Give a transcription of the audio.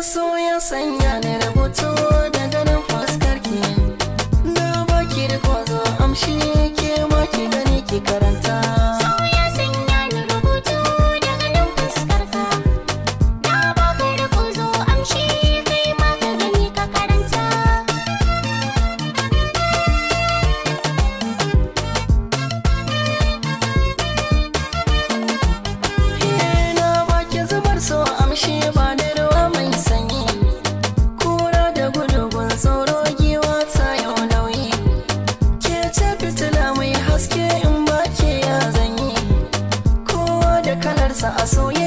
So ya sanya ni rubutu da ganin fuskarki. Na baki da kwazo, amshi ke ma ki gani ki karanta. So ya sanya ni rubutu daga nan fuskarka. Na baka riko, zo amshi kai ma ka gani ka karanta. Na baki zubar so, amshi ba da ruwa mai sanyi. Kura da gudugun tsoro, giwa ta yau nauyi. Ke ce fitila mai haske, in ba ke ya zanyi? Kowa da kalarsa a soyayya.